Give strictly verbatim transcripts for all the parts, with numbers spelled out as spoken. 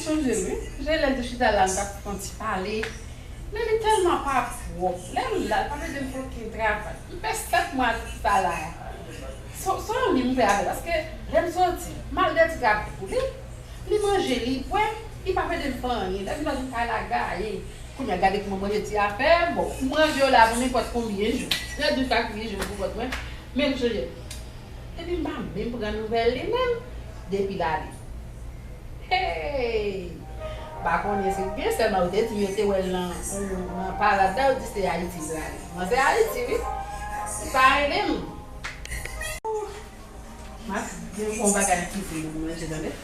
Chonje, wi. Chonje lè n te chita la, n t ap fè yon ti pale. Men li tèlman pa pwòp. Lè l la, l pa vle di m fè okenn travay. M fè sèt mwa sa la. Se, se yon li m fè avè l. Paske lè m soti, m al dèti drapo pou li. Li manje, li bwè, li pa vle di m fè anyen. Lè m soti, m kay la gaye. Kounye a, gade kòman manje ti afè. Bon, m ranje yo la pou nenpòt konbyen jou. Lè di chak jou pou kont mwen. Men m chonje. Epi m pa menm pran nouvèl li menm. Depi l ale. Hey! M pa konnen si gen sèlman yo te di m yo te wè l nan, nan parad la, yo di se Ayiti l prale. Mwen se Ayiti, wi. Li pa rele m. M ap gen yon bagay ki se pou manje, tande.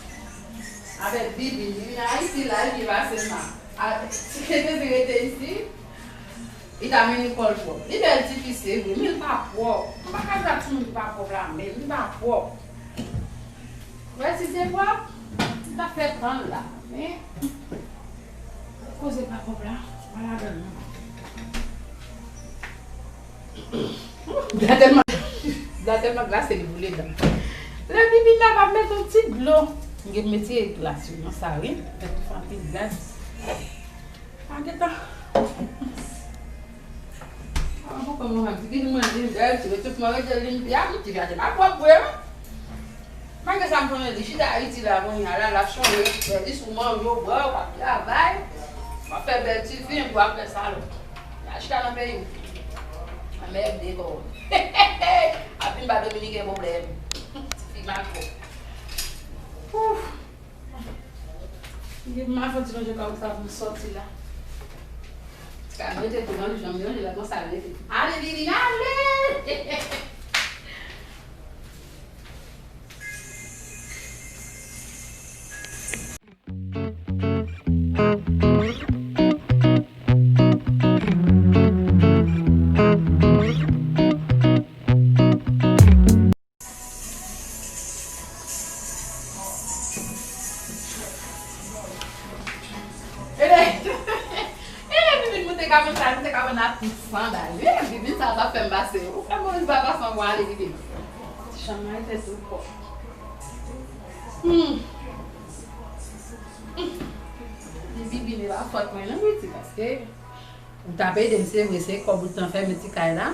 Avèk Bibi, li vin Ayiti la, li pase m la. A, si te di rete isi, li ta mennen kò l pwòp. Li bèl tifi, se vre, men li pa pwòp. M pa ka di timoun li pa pwòp la, men li pa pwòp. Wè, si te pwòp, li ta fè tan l la. Men, koze pa pwòp la, pa ladan l non. Dlo tèlman, dlo tèlman glase li boule dan. Lè Bibi lave, m ap met yon ti dlo. M gen mete glas yo nan sa, wi. Met tou fè anpil glas. Pa gen tan. Ah, papa mwen ap di ki manje, dayè ti tout mwen rete li, m di, ah, ti gade pa pwòp vre, wi. Malgre sa, m konnen li chita Ayiti la, kounye a la, l ap chonje, li sou manje, w bwè, w ap travay, w ap fè bèl ti fi, epi w ap fè sa lòt. L al chita nan peyi w. Anmède kò w. Ap vin ba Dominiken pwoblèm. Ti fi makò. Ouf. Li m ap fè ti lonje kò m sa pou m sòti la. Ka m rete tou nan janm yo, la konsa l rete. Ale, Bibi, ale! E lè, e lè Bibi moute kamyon sa, moute kamyon nan tout sandal. Wi, Bibi sa, sa fè m pase. Ou fè Moyiz pa pase anvan ale, Bibi. Ti chanm nan te tou pwòp. Hmm. Hmm. Di Bibi, li pa fòt mwen non, wi, ti, paske ou t ap ede m, se vre, se kòb ou t nan fèmen ti kay la.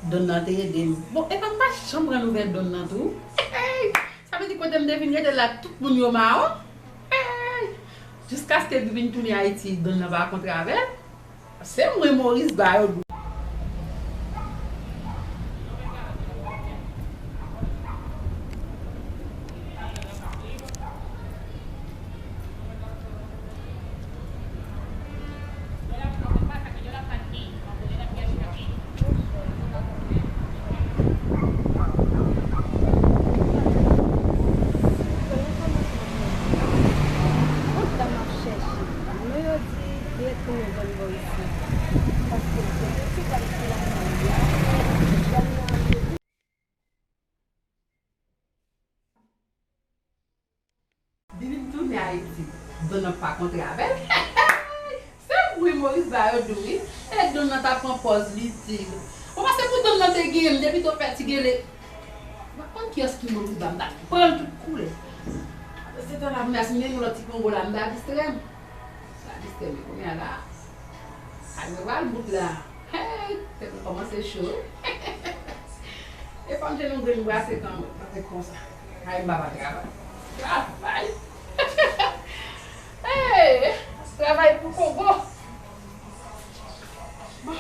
Donn nan te ede m. Bon, epa m pa janm pran nouvèl Donn nan tou. Sa vle di kote m te vin rete la, tout moun yo mawon. Jiskaske Bibi vin tounen Ayiti, Donn nan pa kontre avè l. Se mwen Moyiz ba yo dlo. Bibi tounen Ayiti. Donn nan pa kontre avè l. Se vre, Moyiz ba yo dlo, wi. E Donn nan ta pran pòz li di l. Ou panse pou Donn nan te genyen m, depi to fè ti gele. M pa konn kiyès ki Moyiz ba, m ta pran l tout koulè. Apre se tan la, m ap mennen yon lòt ti kongo la, m ta distrè m. M ta distrè m, kounye a la. Kay mwen pral bout la. Hey, tèt mwen kòmanse cho. E fò m jwenn yon grenn brase kanmenm, pa fè konsa. Ay, m pa pa travay. Travay! Hey! Travay pou Kongo! Bon.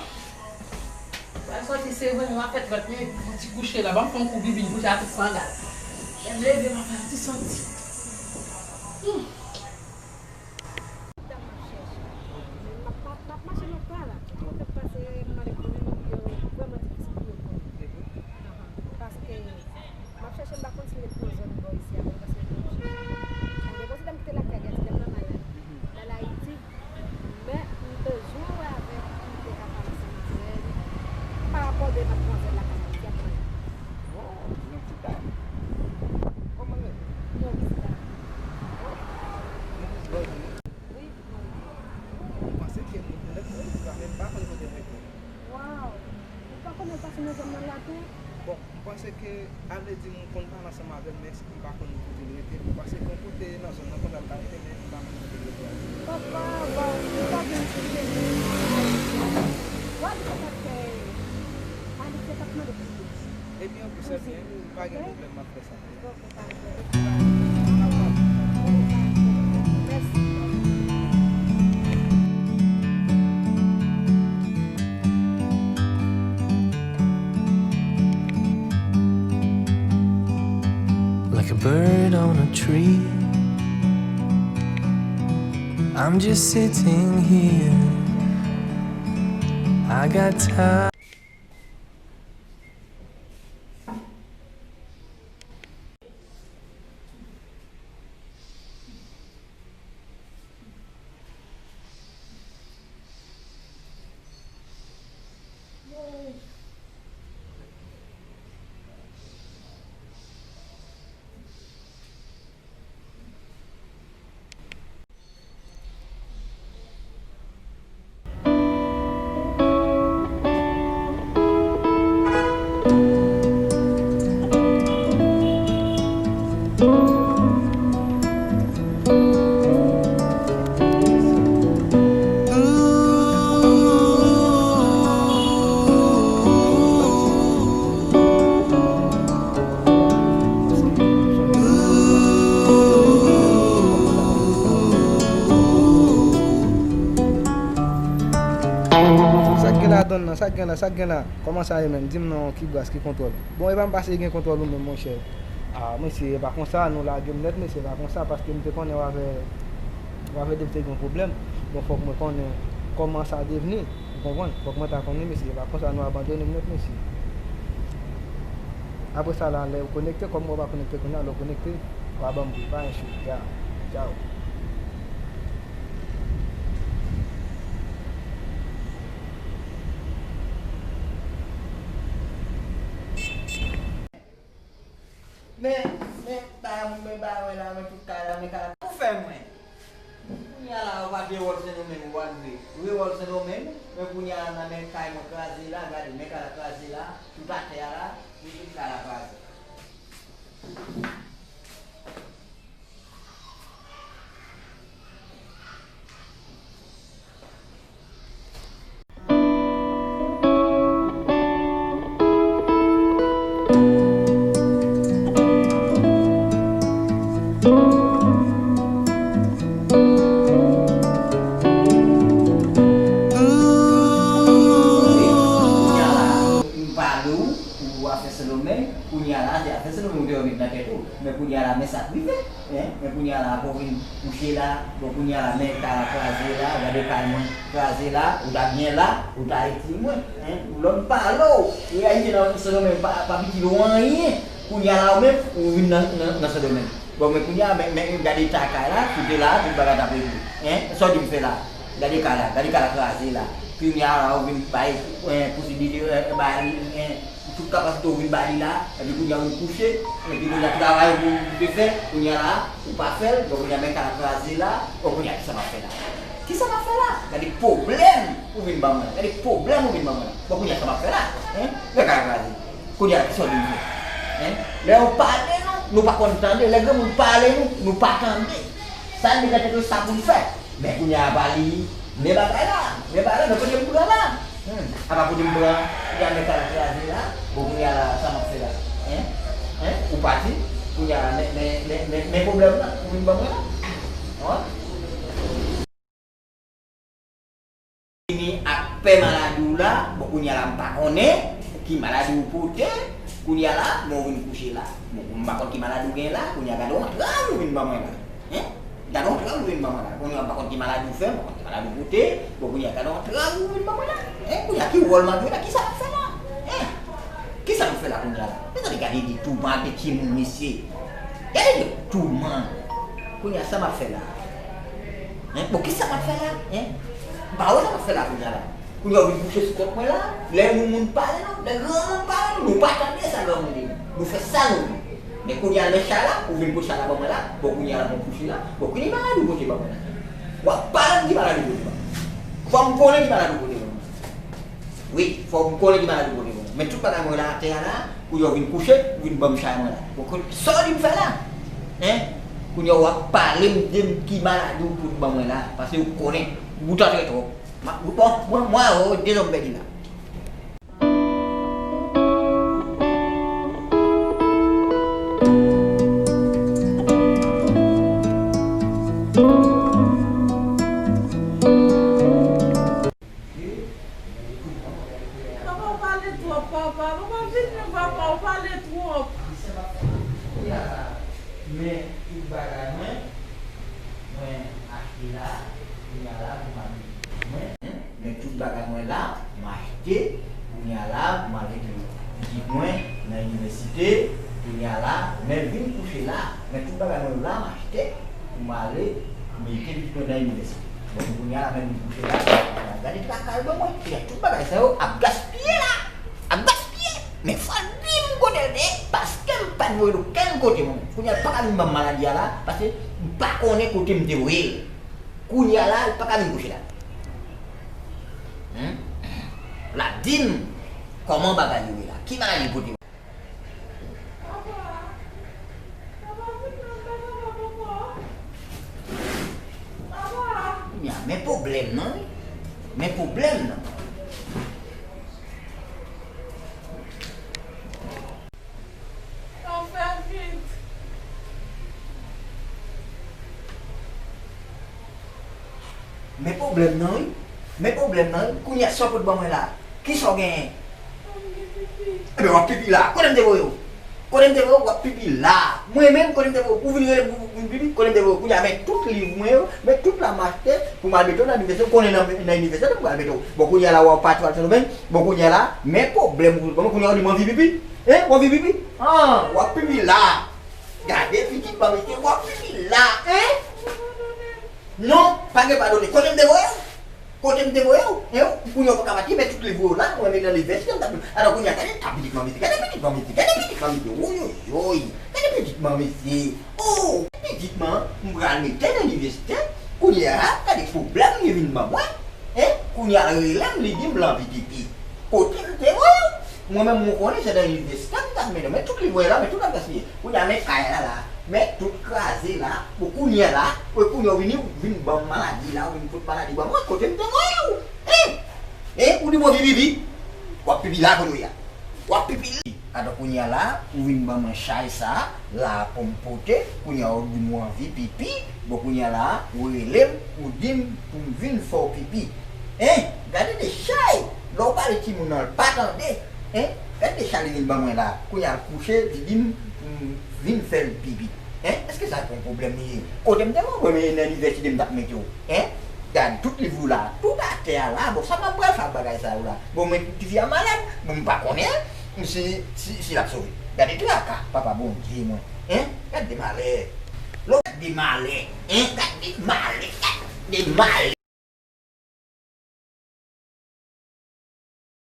Pral sòti, se vre, nou ap fè trant minit pou ti kouche la. Ban m fè yon kou Bibi kouche a tout sandal. Lè m leve, m ap fè yon ti sòti. Hmm. Dam m ap chèche. Men m ap, m ap, m ap mache nan pa la. Tout moun k ap pase, m mande pou yo, yo vrèman difisil pou yo konnen. Paske m ap chèche, m pa konn si l ret nan zòn bò isi a, men m panse l ap chèche. Gen yon ti dam ki te lakay li a, ti dam nan malad. L al Ayiti, men m bezwen wè avè l pou m te ka pale ansanm avè l pa rapò de madmwazèl la k al Ayiti a, kòman l ye. Oh, yon ti dam. Kòman l rele? Moris Dam. Moris Dam. Wi, Moris. M panse ke m rekonèt Moris la, men m pa konn kote m rekonèt. Waw! Ou pa konnen l pase nan zòn nan la tou? Bon, m Panse ke Aledi m konn pale ansanm avè l, men m pa konn kote l rete. Bon, paske gen yon kote nan zòn nan konn al ka rete, men m pa konn kote l rete. Papa, waw, ou pa gen kote rete. Wa di sa t ap fè Aledi t ap mande pou li. Ebyen, ok, se byen, pa gen pwoblèm, m ap fè sa. Like a bird on a tree. I'm just sitting here. I got time. Sa k gen ladann nan? Sa k gen la? Sa k gen la? Kòman sa ye menm? Di m non, ki bras, ki kontwòl? Bon, e pa m pase gen kontwòl ou menm, monchè. Ah, mesye, e pa konsa, nou lage m nèt, mesye, e pa konsa, paske m te konnen w avè, w avè Dave te gen pwoblèm. Bon, fòk mwen konnen kòman sa devni, ou konprann? Fòk mwen ta konnen, mesye, e pa konsa, nou abandone m nèt, mesye. Apre sa la, lè ou konekte, kòm mwen pa konekte kounye a, lè ou konekte, w a ban m bri, pa gen chou, ya, tchaw. Men, men, bagay moun, men bagay la, men tout kay la, men kay la. Ou fè mwen. Kounye a la, ou pa te wòl Sendomeng, ou pa rive. Ou wòl Sendomeng, men kounye a la, nan men kay mwen kraze la, gade, men kay la kraze la, tout atè a la, men tout kay la kraze. Kounye a la, m pale w pou afè Sendomeng, kounye a la, se afè Sendomeng ou te wè met nan tèt ou. Men kounye a la, men sa k rive. Hein? Men kounye a la, pou w vin kouche la, bon, kounye a la, men kay la kraze la, gade kay mwen kraze la, ou ta byen la, ou ta retire mwen. Hein? Lè m pale w, reyalite nan Sendomeng pa, pa piti lwen anyen. Kounye a la, ou menm, ou vin nan, nan, nan Sendomeng. Bon, men kounye a, men, men gade eta kay la, kote la, tout bagay t ap regle. Hein? Sa w di m fè la? Gade kay la, gade kay la kraze la. Kounye a la, ou vin bay, hein, posiblite, hein, bay, hein, Tout kapasite w vin ba li la, epi kounye a ou kouche, epi kounye a travay ou te fè, kounye a la, ou pa fè l, donk kounye a men kay la kraze la, bon kounye a kisa m ap fè la? Kisa m ap fè la? Gade pwoblèm ou vin ban mwen la, gade pwoblèm ou vin ban mwen la. Bon kounye a sa m ap fè la? Hein? Men kay la kraze. Kounye a kisa w di m fè? Hein? Lè yo pale nou, nou pa konn tande, lè granmoun pale nou, nou pa tande. Sa n gen nan tèt nou sa pou n fè. Men kounye a pa li, men bagay la, men bagay la, men kote m pran la. Hmm, apa kote m pran, kounye a men kay la kraze la, bon kounye a la, sa m ap fè la? Hein? Hein? Ou pati, kounye a la, men, men, men, men, men pwoblèm nan, ou vin ban mwen la. Wi. Vini ak pè maladi w la, bon kounye a la m pa konnen ki maladi w pote, kounye a la, bon ou vin kouche la. Bon, m pa konn ki maladi w gen la, kounye a gade yon tray ou vin ban mwen la. Hein? Gade yon tray ou vin ban mwen la. Kounye a m pa konn ki maladi w fè, m pa konn ki maladi w pote, bon kounye a gade yon tray ou vin ban mwen la. Hein? Kounye a ki wòl m ap jwe la, kisa m ap fè la? Hein? Kisa m ap fè la kounye a la? Mezanmi, gade de touman de timoun mesye. Gade de touman. Kounye a sa m ap fè la? Hein? Bon, kisa m ap fè la? Hein? M pa wè sa m ap fè la kounye a la. Kounye a ou vin kouche sou kont mwen la. Lè yon moun pale nou, lè granmoun pale nou, nou pa tande sa granmoun di nou. Nou fè sa nou vle. Men kounye a men chay la, ou vin pote chay la ban mwen la. Bon, kounye a la mwen kouche la. Bon, kounye a maladi ou pote ban mwen la. W ap pale m ki maladi ou pote ban mwen. Fò m konnen ki maladi ou pote ban mwen. Wi, fò m konnen ki maladi ou pote ban mwen. Men tout bagay mwen la atè a la, Kounye a w vin kouche, ou vin ban m chay mwen la. Bon, kote, sa w di m fè la? Hein? Kounye a w ap pale m de m ki maladi w pou ban mwen la. Paske ou konnen, ou t antre twòp. Ma, bon, mwen, mwen, oh, dezòm pèdi la. Papa, ou pale twòp, papa. Papa, vin non, papa, ou pale twòp. Men tout bagay mwen, mwen achte la, kounye a la, pou m al mete mwen. Men tout bagay mwen la, m achte, kounye a la, pou m al mete pitit mwen nan inivèsite, kounye a la, men vin kouche la, men tout bagay mwen yo la, m achte, pou m ale mete pitit mwen nan inivèsite. Bon, kounye a la, men vin kouche la, gade traka yo ban mwen, tout bagay sa yo ap gaspiye la, ap gaspiye. Men fò l di m kote l te ye, paske m pa t voye l okenn kote, mwen. Kounye a, l pa ka vin ban m maladi a la, paske m pa konnen kote m te voye l. Kounye a la, l pa ka vin kouche la. Hmm? L ap di m kòman bagay yo ye la. Ki maladi l pote? Kounye a, men pwoblèm nan, wi. Men pwoblèm nan. Sa fè vit. Men pwoblèm nan, wi. Men pwoblèm nan, wi. Kounye a, sa w pot ban mwen la? Kisa w genyen? Mwen gen pipi. Ebyen, w ap pipi la. Kote m te voye w? Kote m te voye w? W ap pipi la. Mwen menm, kote m te voye w? Ou vin rele m pou, pou m pipi? Kote m te voye w? Kounye a, men tout liv mwen yo, men tout la m achte pou m al mete w nan inivèsite. Ou konnen nan, nan inivèsite, pou m al mete w. Bon, kounye a la, w ap pati, w al Sendomeng. Bon, kounye a la, men pwoblèm ou pot ban mwen, kounye a, ou di m anvi pipi? Hein? Ou anvi pipi? Ah, w ap pipi la. Gade pitit ban mesye, w ap pipi la, hein? Non, pa gen padone. Kote m te voye w? Kote m te voye w? Hein? Kounye a w pa ka pati, men tout liv ou yo la, mwen men nan inivèsite, m t ap, alò kounye a, gade ta pitit ban mesye, gade pitit ban mesye, gade pitit ban mesye, woyoyoy, gade pitit ban mesye, oh, pitit ban, m pral mete nan inivèsite, kounye a, gade pwoblèm li vin ban mwen, hein? Kounye a, l rele m, li di m l anvi pipi. Kote m te voye w? Mwen menm, mwen konnen se nan inivèsite m t ap mennen, men tout liv mwen la, men tout ap gaspiye. Kounye a, men kay la la, men tout kraze la. Bon, kounye a la, e kounye a w vini, w vin ban m maladi la, w vin fout maladi ban mwen, kote m te voye w? Hein? Hein? Ou di m w anvi pipi? W ap pipi la kote w ye a. W ap pipi la. Atò kounye a la, ou vin ban mwen chay sa la pou m pote, kounye a w di m w anvi pipi, bon kounye a la, ou rele m, ou di m pou m vin fè w pipi. Hein? Gade de chay! Lè w pale timoun nan, l pa tande. Hein? Gade de chay li vin ban mwen la. Kounye a l kouche, li di m pou m vin fè l pipi. Hein? Èske sa se yon pwoblèm li ye? Kote m te voye w, mwen nan inivèsite m t ap mete w? Hein? Gade, tout liv ou la, tout atè a la. Bon, sa m ap pral fè ak bagay sa yo la? Bon, men tifi a malad, bon, m pa konnen si, si, si l ap sove. Gade traka, papa Bondye mwen. Hein? Gade de malè. Lò, gade de malè. Hein? Gade de malè. Gade de malè.